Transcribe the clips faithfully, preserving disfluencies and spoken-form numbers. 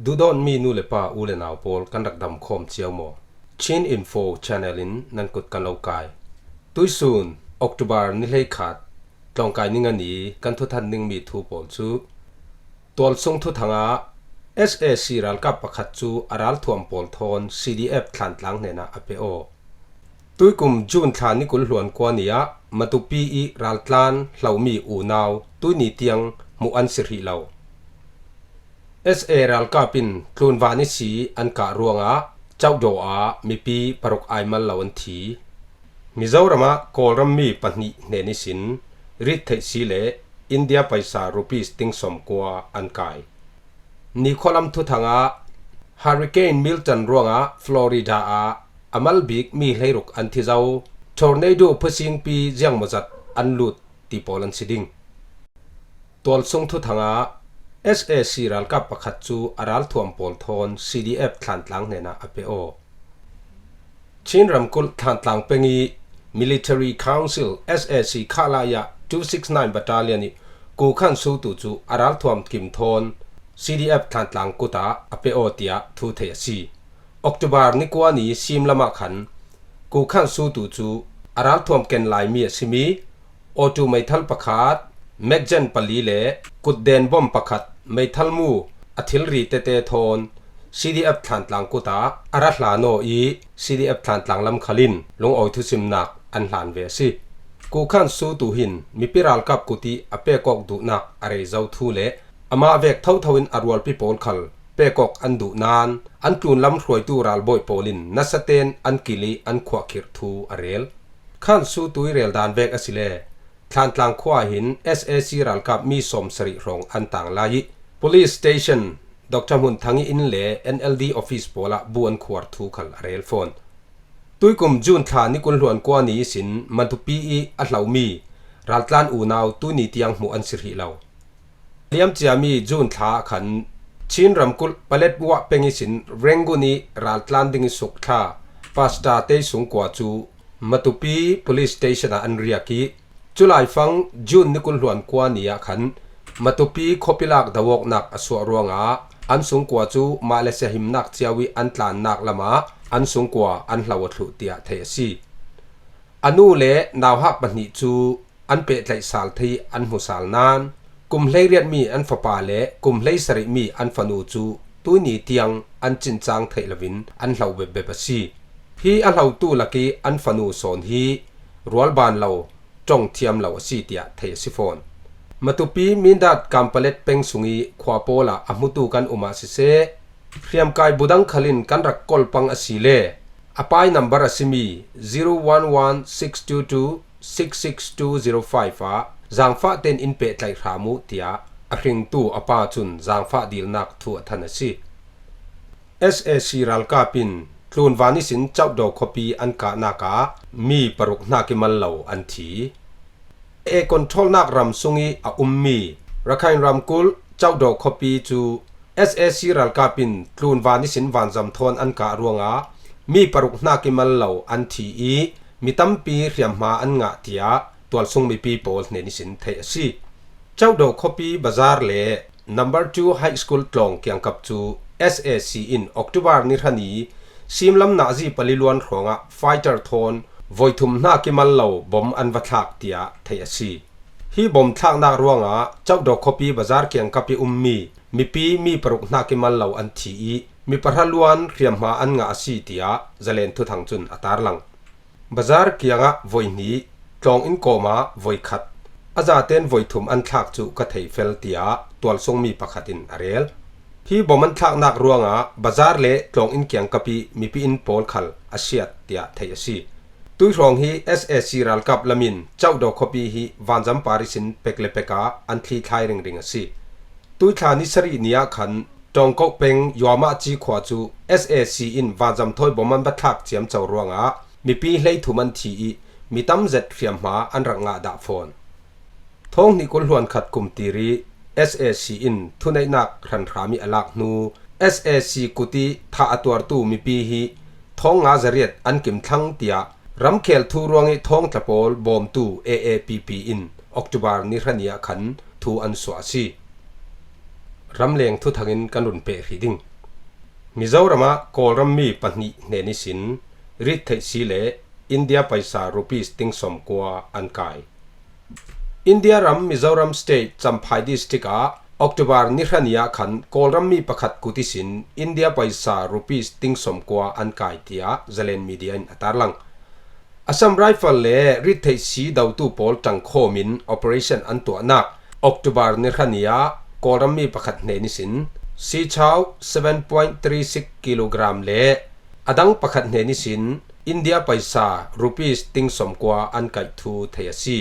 Duhdawtmi nu le pa, u le nau pawl, kan rak dam khawm cio maw? Chin Info Channel in nan kut kan lo kai. Tuisun October ni hleikhat, tlawngkai ni nga ni kan thuthan dingmi thu pawl cu, tualsung thuthangah S A C ralkap pakhat cu a ralthuam pawl thawn C D F Thlantlang hnenah a pe aw. Tuikum June thla ni kul hluan kua ni ah Matupi i raltlan hlomi unau tuini tiang hmuh an si hrih lo. S A ralkap in tlunvan ihsi an kah ruangah Cauhdaw ah mipi paruk aimal lo an thi. Mizoram ah Kawlram mi pahnih hnen ihsin rit theih si le India paisa rupees ting sawmkua an kai. Nikhualam thuthangah Hurricane Milton ruangah Florida ah a malbik mi hleiruk an thi zo. Tornado phasingpi ziangmawzat an lut ti pawl an si ding. Tualsung thuthangah S A C ralkap pakhat cu a ralthuam pawl thawn C D F Thlantlang hnenah a pe aw. Chin ramkulh Thlantlang peng i Military Council, S A C, khah lai ah two six nine Battalion i Kukhan Sutu cu a ralthuam kim thawn C D F Thlantlang kut ah a pe aw tiah thu theih a si. October ni kua ni simlam ah khan Kukhan Sutu cu a ralthuam ken laimi a simi Auto meithal pakhat, Magazine pali le kutden bom pakhat, meithal mu, a thilri tete thawn C D F Thlantlang kut ah a ra hlan aw i C D F Thlantlang lam khal in lungawi thusimnak an hlan ve a si. Kukhan Sutu hin mipi ralkap kut i a pek awk duhnak a rei zo thu le amah vek thotho in a rualpi pawl khal pek awk an duh nain an tlunlam hruaitu ralbawi pawl in nasa tein an kil i an khuahkhirh thu a rel. Khan Sutu i rel dan vek a si le Thlantlang khua ah hin S A C ralkap mi sawmsarih hrawng an tang lai i police station Doctor Hmun Thang i inn le N L D office pawl ah bu an khuar thu khal a rel fawn. Tuikum June thla ni kul hluan kua ni ihsin Matupi i a hlomi raltlan unau tuini tiang hmuh an si hrih lo. Liamciami June thla ah khan Chin ramkulh Paletwa peng ihsin Rangoon i raltlan ding i suk thla Pasta Tei sungkua cu Matupi Police Station ah an riak i, cu laifang June ni kul hluan kua ni ah khan Matupi khuapi lak do awknak a suah ruangah an sungkua cu Malaysia himnak cio i an tlannak lamah an sungkua an hlo a thluh tiah theih a si. A nu le nauhak pahnih cu an pehtlaih sal thei an hmu sal nain, kum hleiriatmi an fapa le kum hleisarihmi an fanu cu tuini tiang an cincang theih loin an hlo bepbep a si. Hi a hlotu lak i an fanu sawn hi rualban lo, ṭong thiam lo a si tiah theih a si fawn. Matupi Mindat Kampalet peng sung i khua pawl ah a hmutu kan um ah siseh, hriamkai budang khal in kan rak kawl pang a si le a pai nambar a simi zero one one six two two six six two zero five ah zaangfah tein in pehtlaih hram uh tiah a hringtu a pa cun zaangfah dilnak thu a than a si. S A C ralkap in tlunvan ihsin Cauhdaw khuapi an kahnak ah mi paruk hnak i mal lo an thi. A controlnak ram sung i a ummi Rakhine ramkulh Cauhdaw khuapi cu S A C ralkap in tlunvan ihsin vanzam thawn an kah ruangah mi paruk hnak i mal lo an thi i mi tampi hriamhma an ngah tiah tualsung mipi pawl hnen ihsin theih a si. Cauhdaw khuapi bazar le number two High School tlawng kiangkap cu S A C in October ni hra ni simlam nazi pali luan hrawngah fighter thawn voithum hnak i mal lo bom an va thlak tiah theih a si. Hi bom thlaknak ruangah Cauhdaw khuapi bazar kiangkap i ummi mipi mi paruk hnak i mal lo an thi i mi pahra luan hriamhma an ngah a si tiah Zalen Thuthang cun a tarlang. Bazar kiangah voi hnih, tlawng inn kawmah voi khat, a zaten voi thum an thlak cu ka thei fel tiah tualsungmi pakhat in a rel. Hi bom an thlaknak ruangah bazar le tlawng inn kiangkap i mipi inn pawl khal a siat tiah theih a si. Tuihrawng hi S A C ralkap lamin Cauhdaw khuapi hi vanzam par ihsin pek le pek ah an thlithlai ringring a si. Tuithla ni sarih ni ah khan Ṭawngkoh peng Yuamahci khua cu S A C in vanzam thawi bom an va thlak ciamco ruangah mipi hleithum an thi i mi tam zet hriamhma an rak ngah dah fawn. Thawng hnih kul hluan khat kum tir i S A C in thuneihnak hranhram i a lak hnu S A C kut i thah a tuartu mipi hi thawng nga zariat an kim thlang tiah ramkhel thu ruang i thawngtla pawl bawmtu A A P P in October ni hra ni ah khan thu an suah a si. Ramleng thuthangin kan run peh hrih ding. Mizoramah Kawlram mi pahnih hnen ihsin rit theih si le India paisa rupees ting sawmkua an kai. India ram Mizoram State Champhai District ah October ni hra ni ah khan Kawlram mi pakhat kut ihsin India paisa rupees ting sawmkua an kai, tiah Zalen Media in a tarlang. Assam Rifle le rit theih si dotu pawl ṭangkhawmin operation an tuahnak October ni hra ni ah Kawlram mi pakhat hnen ihsin sichau seven point three six kilogram le a dang pakhat hnen ihsin India paisa rupees ting sawmkua an kaih thu thei a si.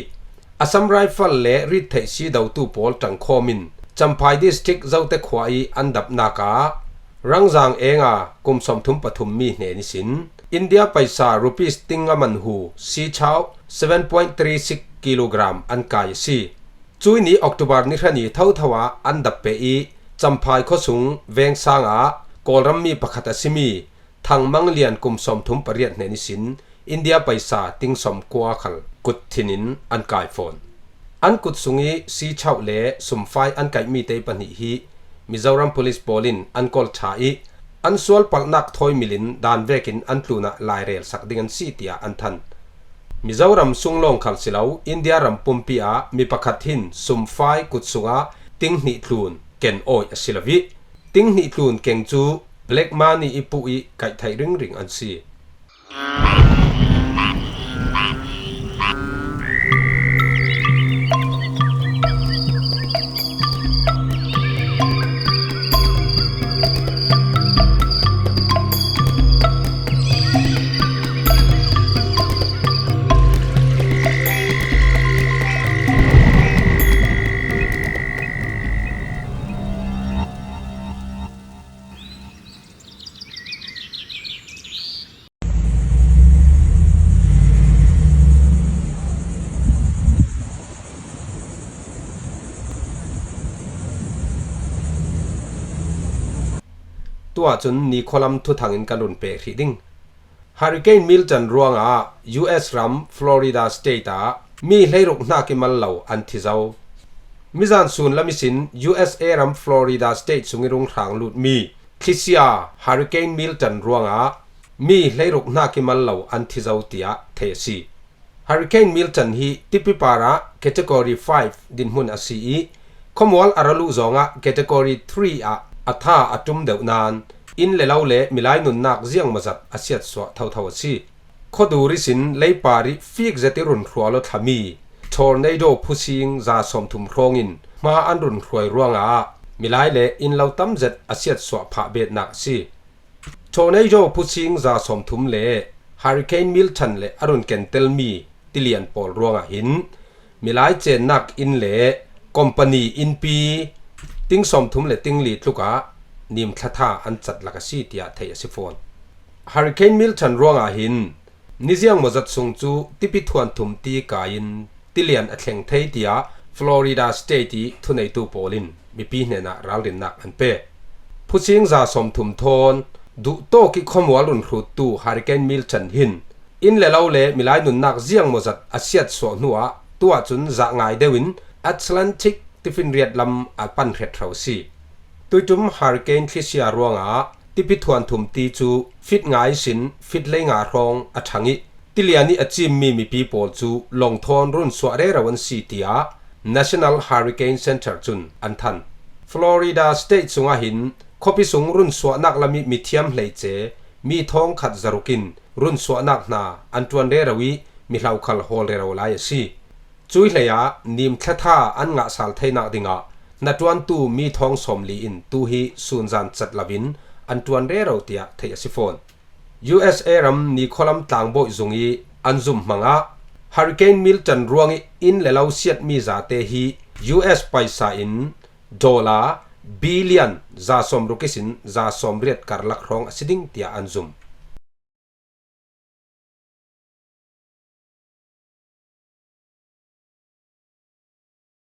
Assam Rifle le rit theih si dotu pawl ṭangkhawmin Champhai District Zote khua ih an dapnak ah Rangzang enga kum sawmthum pathum mi hnen ihsin India paisa rupees ting a man hu sichau seven point three six kilogram an kai a si. Cui ni October ni hra ni thotho ah an dap peh ih Champhai khuasung Vengsang ah Kawlram mi pakhat a simi Thangmang Lian kum sawmthum pariat hnen ihsin India paisa ting sawmkua khal kut thinin an kai fawn. An kut sung ih sichau le sumfai an kaih mite pahnih hi Mizoram Police pawl in an kawl ṭha ih an sual palhnak thawi milin dan vekin an tlunah lairel sak ding an si, tiah an than. Mizoram sung lawng khal si lo, India ram pumpi ah mi pakhat hin sumfai kut sungah ting hnih tlun ken awi a si lo ih, ting hnih tlun keng cu black money ih puh ih kaih theih ringring an si. Tuah cun nikhualam thuthangin kan run peh hrih ding. Hurricane Milton ruangah U S ram Florida State ah mi hleiruk hnak ih mal lo an thi zo. Mizan sun lam ihsin U S A ram Florida State sung ih rung hrang lutmi thlisia Hurricane Milton ruangah mi hleiruk hnak ih mal lo an thi zo, tiah thei a si. Hurricane Milton hi tipi parah Category five dinhmun a si ih, khuamual a ra luh zawngah Category three ah a tha a ṭum deuh nain inn le lo le milai nunnak ziangmawzat a siatsuah thotho a si. Khuadur ihsin leipar ih fik zet ih run hrual aw thlami tornado phusing za sawmthum hrawngin hma an run hruai ruangah milai le inn lo tam zet a siatsuah phah betnak a si. Tornado phusing za sawmthum le Hurricane Milton le a run kentelmi tilian pawl ruangah hin milai cennak inn le company innpi ting sawmthum le ting li tlukah nim thlatha an cat lak a si, tiah theih a si fawn. Hurricane Milton ruangah hin niziang mawzat sung cu tipi thuanthum ti kai in tilian a thleng thei, tiah Florida State ih thuneitu pawl in mipi hnenah ralrinnak an pe. Phusing za sawmthum thawn duhtawk ih khuamual run hruttu Hurricane Milton hin inn le lo le milai nunnak ziangmawzat a siatsuah hnuah tuah cun zah ngai deuh in Atlantic tifinriat lam a pan hret hro a si. Tuiṭum hurricane thlisia ruangah tipi thuanthum ti cu fit nga ihsin fit lei nga hrawng a ṭhang ih tilian ih a cimmi mipi pawl cu lawng thawn run suah rero an si, tiah National Hurricane Center cun an than. Florida State sungah hin khuapi sung run suahnak lam ih mithiam hleice mi thawngkhat zaruk in run suahnak hna an ṭuan rero ih mihlo khal hawl rero lai a si. Cui hleiah nim thlatha an ngah sal theinak dingah hnaṭuantu mi thawng sawmli in tu hi sunzan cat loin an ṭuan rero, tiah theih a si fawn. U S A ram nikhualam tlangbawi zung ih an zum hmangah Hurricane Milton ruangih inn le lo siatmi zate hi U S paisa in dollar billion za sawmruk ihsin za sawmriat karlak hrawng a si ding, tiah an zum.